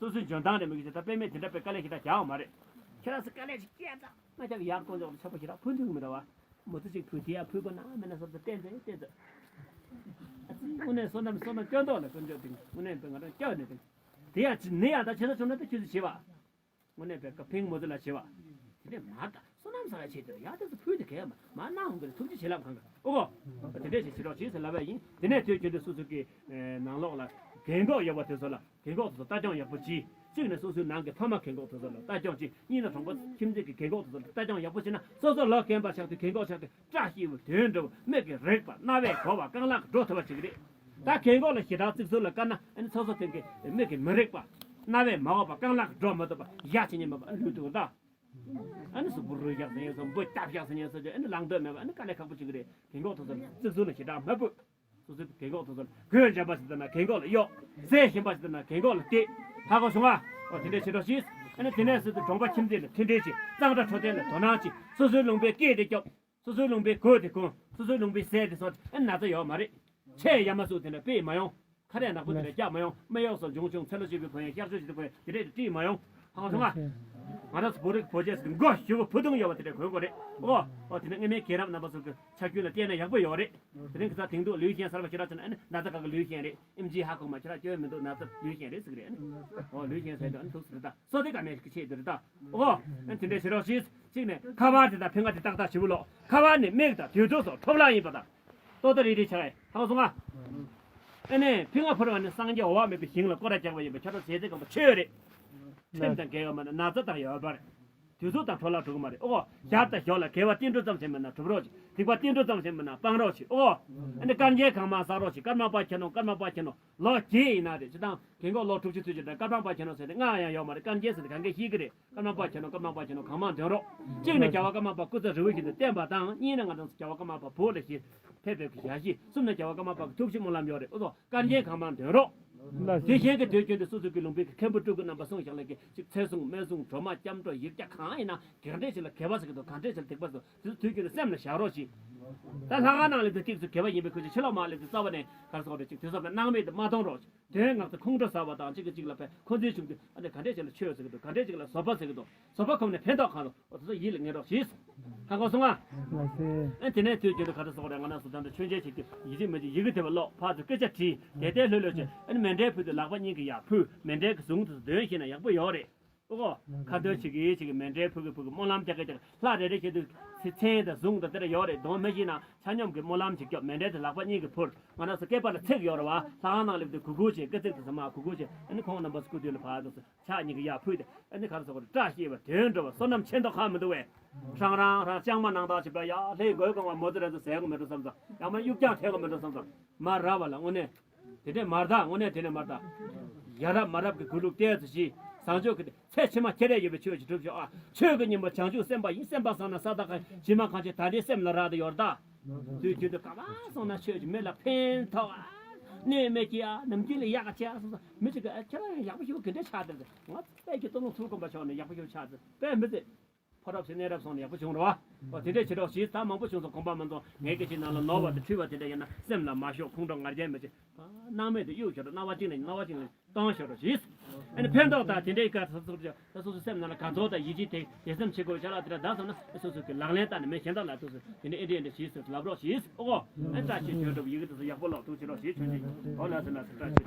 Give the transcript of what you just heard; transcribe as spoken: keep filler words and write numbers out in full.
སོ་སོའི་འཇོན་ཐང་རེད་མི་གི་ད་དཔེ་མེད་དེ་འདྲ་པའི་དཀའ་ལས་ཞིག་ད་རྒྱག་ཡོད་མ་རེད། ཁྱེད་རང་ཚོ་དཀའ་ལས་ཞིག་སྐྱེལ་ད་ང་ཅག་གི་ཡར་ཀོང་ཅོག་ལ་ཆག་པ་ཞིག་རག་ཕུལ་ཐུབ་གི་མི་འདུག་བ། མོ་ཚོ་ཅིག་ཕུལ་དེ་ཡར་ཕུལ་དགོས་ན་མེད་ན་སོ་སོ་བསྟན་ཚེ་བསྟན་ཚེ། དངོས་གནས་བསོད་ནམས་བསོད་ནམས་སྐྱོན་མདོག་ལ་ཀོང་ཅོག་དེ་དངོས་གནས་པའི་ང་རང་སྐྱོ་ནས་དེ། དེ་ཡང་ཅི་ནི་ཡང་ད་ཆེ་ས་བྱུང་ན་ད་ཁྱོད་ཚོ་བྱེད་བ། དངོས་གནས་པའི་ཀ་ཕིང་མོ་ཚོ་ལ་བྱེད་བ། དེ་ནས་མ་ད་བསོད་ནམས་ས་ལ་བྱེད་དུ་ཡ་དེ་ཚོ་ཕུལ་དེ་གས་མ་མ་གནང་འོང་གི་ཐུགས་རྗེ་བྱེད་ལབ་གང་གི་ཨོ་གོ། དེ་འདྲས་ཞིག་བྱེད་རོགས་བྱེད་ཟེར་ལབ་པ་ཡིན། དེ་ནས་དུས་རྒྱུན་དུ་སོ་སོ་གི་ནང་ལོགས་ལ་རྒན་གོག་ཡོད་པ་དེ་ཚོ་ལ་རྒན་གོག་དེ་ཚོ་ལྟ་སྐྱོང་ཡག་པོ་བྱེད། གཅིག་ནས་སོ་སོའི་ནང་གི་ཕ་མ་རྒན་གོག་དེ་ཚོ་ལ་ལྟ་སྐྱོང་བྱེད། གཉིས་ནས་གྲོང་པ་ཁྱིམ་མཚེས་ཀྱི་རྒན་གོག་དེ་ཚོ་ལ་ལྟ་སྐྱོང་ཡག་པོ་བྱེད་ན་སོ་སོ་ལོ་རྒན་པ་ཆགས་དུས་རྒན་གོག་ཆགས་དུས་བཀྲ་ཤིས་པའི་དོན་འགྲུབ། མིག་གིས་རེག་པ་རྣ་བས་གོ་བ་རྐང་ལག་གིས་འགྲོ་ཐུབ་པ་བྱེད་ཀྱི་རེད། ད་རྒན་གོག་ལ་ཞེ་དྲག་ཚིག་ཟུར་ལ་བཀར་ན་ཨ་ནི་སོ་སོ་དེང་གི་མིག་གིས་མི་རེག་པ། རྣ་བས་མ་གོ་བ་རྐང་ལག་གིས་འགྲོ་མ་ཐུབ་པ་ཡ་བྱེད་ཉན་མེད་པ་ཨ་ནི་ལུས་འདུག་ད། ཨ་ནི་གཟུགས་པོ་རུལ་བཞག་ཟེར་ཉན་སོ་འབུ་སྐྱབས་བཞག་ཟེར་ཉན་སོ་ཅི་ཨ་ནི་ལངས་འདོད་མེད་པ་ཨ་ནི་དཀའ་ལས་ཁག་པོ་བྱེད་ཀྱི་རེད། རྒན་གོག་དེ་ཚོ་ལ་ཚིག་ཟུར་ལ་ཞེ་དྲག་མ་ཕུད། སོ་སོའི་རྒན་གོག་དེ་ཚོ་ལ་གོས་འཇམ་པ་ཞིག་བསྡད་ན་རྒན་གོག་ལ་གཡོག་རྫས་ཞིམ་པ་ཞིག་བསྡད་ན་རྒན་གོག་ལ་སྟེར། ཧ་གོ་སོང་ང་། ཨོ་དེ་འདྲས་བྱེད་རོགས་ཤིག་ཨ་ནི་དེ་ནས་སུ་དུ་གྲོང་པ་ཁྱིམ་མཚེས་ལ་མཐུན་སྒྲིལ་བྱེད། གཙང་སྦྲ་འཕྲོད་བསྟེན་ལ་དོ་སྣང་བྱེད། སོ་སོའི་ལུང་པའི་སྐད་དེ་སྐྱོབ། སོ་སོའི་ལུང་པའི་གོས་དེ་གོན། སོ་སོའི་ལུང་པའི་ཟས་དེ་ཟོས། ཨ་ན་ཚ་ཡོད་མ་རེད། ཆེས་ཡ་མ་སུ་དེ་འདྲ་དཔེ་མ་ཡོང་། ཁ་རས་ནག་པོ་དེ་འདྲ་རྒྱག་མ་ཡོང་། སྨད་གཡོགས་སུ་འབྱུང་ཆུང་ཚེ་ལོ་བཅུ་པའི་གོན་ཡ་གཤག་བཅོས་བྱེད་དུ་གོན་ཡ་དེ་འདྲས་དེ་བྲིས་མ་ཡོང་། ཧ་གོ་སོང་ང་། ང་རང་ཚོ་བོད་རིགས་བོད་ཆས་སུ་མགོ་ཞུ་བ་བུ་དུང་ཡོད་པ་དེ་འདྲས་གོན་དགོས་རེད། ཨོ། ཨོ་དེ་ནས་སྔ་མའི་རྒན་རབས་རྣམ་པ་ཚོ་གི་ཆ་རྒྱུས་ལ་བལྟས་ན་ཡག་པོ་ཡོད་རེད། དེ་རིང་གི་ས་དེང་དུས་ལུས་ཤེས་གསར་པ་ཞེ་དྲག་བྱུང་ན་ཨ་ནི་ན་ཚ་ག་གི་ལུས་ཤེས་རེད། ཨེམ་ཆི་ཧ་གོ་མ་ཁྱེད་རང་སྐྱོན་མི་འདུག་ན་ཚ་ལུས་ཤེས་རེད་ཟེར་གི་རེད། ཨ་ནི་ཨོ་ལུས་ཤེས་ཟེར་དུས་ཨ་ནི་ཐུགས་སུ་རེད་ད། སོ་དེ་ཀ་མེད་ཀྱི་ཆེད་དུ་རེད་ད། ཨོ། ཨ་ནི་དེ་འདྲས་བྱེད་རོགས་ཞེས་གཅིག་ནས་ཁ་པར་དེ་དང་ཕན་ཁ་དེ་ཏག་ཏག་ཞིབ་པོ་ཀློག་ཁ་པར་ནི་མིག་དང་དུས་ཚོད་སོགས་འཕྲོ་བརླག་ཡིན་པ་དང་། ཏོག་ཏོ་རེ་རེ་ཆགས་ཡ་ཧ་གོ་སོང་ང་། ཨ་ནི་ཕན་ཁ་ཕོར་བ་ནི་སངས་རྒྱས་འོག་མེད་པའི་ཞིང་ལ་སྐོར་ར་རྒྱག་པ་ཡིན་པ་ཁྱོད་རང་ཟས་ཚེ་གང་པོ་ཆོས་རེད། ཁྲིམས་དང་འགལ་བ་མ་ན་ན་ཚ་དང་ཡོད་པར། དུས་ཚོད་དང་འཕྲོ་བརླག་འགྲོ་གི་མ་རེད་ཨོ། ཞར་དང་ཞོར་ལ་དགེ་བ་བསྟན་འགྲོ་ཙམ་ཞིག་མིན་ན་སྒྲུབ་རོགས་ཞིག་སྡིག་པ་བསྟན་འགྲོ་ཙམ་ཞིག་མིན་ན་སྤང་རོགས་ཞིག་ཨོ། ཨ་ནི་དཀར་མཇལ་གང་མང་བསགས་རོགས་ཞིག་སྐར་མ་པ་ཁྱེར་ནོ་སྐར་མ་པ་ཁྱེར་ནོ་ལོ་བརྒྱད་ཡིན་ན་རེད་ཅི་དང་རྒན་གོག་ལོ་དྲུག་ཅུ་ཚུད་ཅི་འདྲ་སྐར་མ་པ་ཁྱེར་ནོ་ཟེར་ཏེ་ལྔ་ཡང་ཡོད་མ་རེད། དཀར་མཇལ་ཟེར་ཏེ་གང་གས་ཤེས་ཀྱི་རེད། སྐར་མ་པ་ཁྱེར་ནོ་སྐར་མ་པ་ཁྱེར་ནོ་གང་མང་འདོན་རོགས། གཅིག་ནས་རྒྱལ་བ་ཀརྨ་པ་སྐུ་ཚེ་རིང་བོ་ཞིག་ཏུ་བརྟན་པ་དང་གཉིས་ནས་ང་རང་ཚོ་རྒྱལ་བ་ཀརྨ་པ་བོད་ལ་ཞེས་ཕེབས་པའི་གི་ཞལ་བཞེས། གསུམ་ནས་རྒྱལ་བ་ཀརྨ་པ་གི་ཐུགས་བཞེད་སྨོན་ལམ་ཡོད་རེད་ཨོ་ཙོ། དཀར་མཇལ་གང་མང་འདོན་རོགས། དེ་བཞིན་གྱི་དུས་རྒྱུན་དུ་སོ་སོ་གི་ལུང་པའི་གི་མཁན་པོ་སྤྲུལ་སྐུ་རྣམ་པ་གསུང་བཞག་ལས་ཀྱི་ཅིག་ཚེ་སྲུང་སྨན་སྲུང་སྒྲོལ་མ་སྐྱབས་འགྲོ་ཡིག་བརྒྱ་གང་ཡིན་ན་གང་འདྲས་ཞིག་ལ་དགེ་བ་ཟེར་གི་འདུག་གང་འདྲས་ཞིག་ལ་སྡིག་པ་ཟེར་དུས་དུས་རྒྱུན་དུ་སེམས་ལ་བཞག་རོགས་ཞེས། ད་ལྷ་ཁང་ནང་ལས་དུ་ཏིག་ཙམ་དགེ་བ་ཡིན་པའི་ཁུལ་གྱིས་ཕྱི་ལོགས་མ་སླེབས་དུས་རྩ་བ་ནས་གར་སོང་རེད་ཅིག་དུས་བསམ་ན་སྣང་མེད་དུ་མ་གཏོང་རོགས་ཞེས། དོན་ངག་ཚོ་ཁོང་ཁྲོ་ཟ་བ་དང་གཅིག་གིས་གཅིག་ལ་ཕན་ཁོ་ཚོའི་གཞུང་དུ་ཨ་ནི་ག་འདྲས་ཞིག་ལ་ཆོས་ཟེར་གི་འདུག་ག་འདྲས་ཞིག་ལ་བཟོད་པ་ཟེར་གི་འདུག་བཟོད་པ་ཁོམ་ནས་ཕན་ཐོགས་གང་རུང་འོ་དེ་ཚོ་ཡིད་ལ་ངེས་རོགས་ཞེས། ཧ་གོ་སོང་ང་། ལགས་སེ། ཨ་དེ་ནས་དུས་རྒྱུན་དུ་ག་རེ་ཟེར་དགོས་རེད། ང་རང་ཚོ་ད་ལྟ་མཆོད་མཇལ་བྱེད་རྒྱུ་ཡིད་ཆེས་མི་བྱེད་ཡི་གེ་དེ་བ་ཀློག་ཕར་ཚུར་སྐད་ཆ་དྲིས་དེ་ལྟའི་ལྷོད་ལྷོད་བྱས་ཨ་ནི་མཎྜལ་ཕུལ་དུས་ལག་པ་གཉིས་ཀྱིས་ཡར་ཕུལ་མཎྜལ་གྱི་ཟུང་དུ་འདོན་ཤེས་ན་ཡག་པོ་ཡོད་རེད། ཨོ། ཁ་འདོན་བྱེད་ཀྱི་བྱེད་ཀྱི་མཎྜལ་ཕུལ་གྱི་ཕུལ་གྱི་སྨོན་ལམ་རྒྱག་གི་རྒྱག་གི་ལྷ་རེ་རེ་བྱེད་དུས་ཚེ་མཚན་དང་གཟུངས་དང་དེ་འདྲ་ཡོད་རེད། གདོང་མི་ཤེས་ན་ཆ་སྙོམས་ཀྱི་སྨོན་ལམ་ཅིག་སྐྱོབ་མཎྜལ་དེ་ལག་པ་གཉིས་ཀྱིས་ཕུལ། ང་རང་ཚོ་སྐེད་པ་ལ་ཚིགས་ཡོད་རེད་བ། ལྷ་ཁང་ནང་སླེབས་དུས་གུ་གུ་བྱས་སྐེ་ཚིགས་དེ་ཚང་མ་གུ་གུ་བྱས་ཨ་ནི་ཁོང་རྣམ་པ་སྐུ་མདུན་ལ་ཕར་དུ་ཕྱག་གཉིས་ཀྱིས་ཡར་ཕུལ་ཏེ་ཨ་ནི་ག་རེ་ཟེར་དགོས་རེད། བཀྲ་ཤིས་པ་དོན་འགྲུབ་པ་བསོད་ནམས་ཆེ་མདོག་ཁ་མི་འདུག་བས། ཧྲང་རང་རང་ལྕང་མ་ནང་ལྟར་བྱེད་པ་ཡ་ལྷའི་མགོའི་སྒང་བ་མོ་ཙི་ར་ཙི་ཟས་གོ་མི་འགྲོ་བསམ་ཙང་ཡང་མ་གཡུག་རྐྱང་ཐེག་གོ་མི་འགྲོ་བསམ་ཙང་མ་ར་བ་ལ་དངོས་གནས། དེ་འདྲས་མ་རེད་ད། དངོས་གནས་དེ་འདྲས་མ་རེད་ད། ཡ་རབས་མ་རབས་ཀྱི་གུས་ལུགས་བལྟས་ཙམ་ཞིག་བཟང་སྤྱོད་ཀྱི་ཚེ་ཕྱི་མ་ཁྱེར་ཡས་ཡོད་པའི་ཆོས་ཀྱི་གྲུབ་ཤོག་ཨ། ཆོས་ཀྱི་སྙིང་པོ་བྱང་ཆུབ་སེམས་དཔའ་ཡིན། སེམས་དཔའ་བཟང་ན་ས་དང་ཁ་ཞི་མ་གང་ཆེ་ད་རེས་སེམས་ལ་རག་ཏུ་ཡོད་རེད་ད། དུས་རྒྱུན་དུ་ག་བ་སོང་ན་ཆོས་ཀྱི་མི་ལ་ཕན་ཐོགས་ཨ། གནོད་མེད་ཀྱི་ཨ་ནམ་རྒྱུན་ལ་ཡག་ག་བྱས་ཨ་སོང་ཙང་མི་གཅིག་གི་ཨ་ཁྱེད་རང་ཡང་ཡག་པོ་ཞིག་གི་འདྲ་ཆགས་ཏེ་ང་དཔལ་གྱི་སྟོང་ལུང་ཐུགས་དགོངས་པ་ཕྱོགས་ནས་ཡག་པོ་ཞིག་ཆགས་ཏེ་དཔེ་མི་ཚེ། ཕོ་རབ་ཞིག་གནས་རབ་སོང་ནས་ཡག་པོ་བྱུང་རོགས། ཨོ་དེ་འདྲས་བྱེད་རོགས་ཞེས་ད་མང་པོ་བྱུང་སོང་། དགོངས་པ་མི་འཛོམས། ངའི་སྐད་ཆའི་ནང་ལ་ནོར་བ་དང་འཁྲུལ་བ་དེ་འདྲ་ཡིན་ན་སེམས་ལ་མ་ཤོག་ཁོང་ཁྲོ་ངར་སྐྱེལ་མི་བྱེད། སྣང་མེད་དུ་གཡུག་ཞོར་རྣ་བ་གཅིག་ནས་རྣ་བ་གཅིག་ནས་གཏོང་ཞོར་ཞེས། ཨ་ནི་ཕན་ཐོགས་དང་དེ་འདྲའི་སྐད་ཚབ་ཚུབ་ཀྱང་ད་སོ་སོའི་སེམས་ནང་ལ་དགའ་ཚོར་དང་ཡིད་ཆེས་དེ་དད་སེམས་བྱེད་དགོས་བྱ་ལ་དེ་འདྲ་ད་བསམ་ན་སོ་སོ་གི་ལག་ལེན་བསྟར་ནས་མི་གཞན་དག་ལ་ཐུགས་སུ་དེ་འདྲ་ཨེ་འདྲ་ཨེ་འདྲ་ཞེས་སུ་ལབ་རོགས་ཞེས། ཨོ་ཨ་ནི་བཀྲ་ཤིས་དོན་འགྲུབ་ཡི་གེ་དེ་ཚོ་ཡག་པོ་ཀློག་ཐུགས་ཆེ་རོགས་ཞེས་ཆོས་ཅིག་ཨོ་ལགས་སོ་ལགས་སོ། བཀྲ་ཤིས་བཀྲ་ཤིས།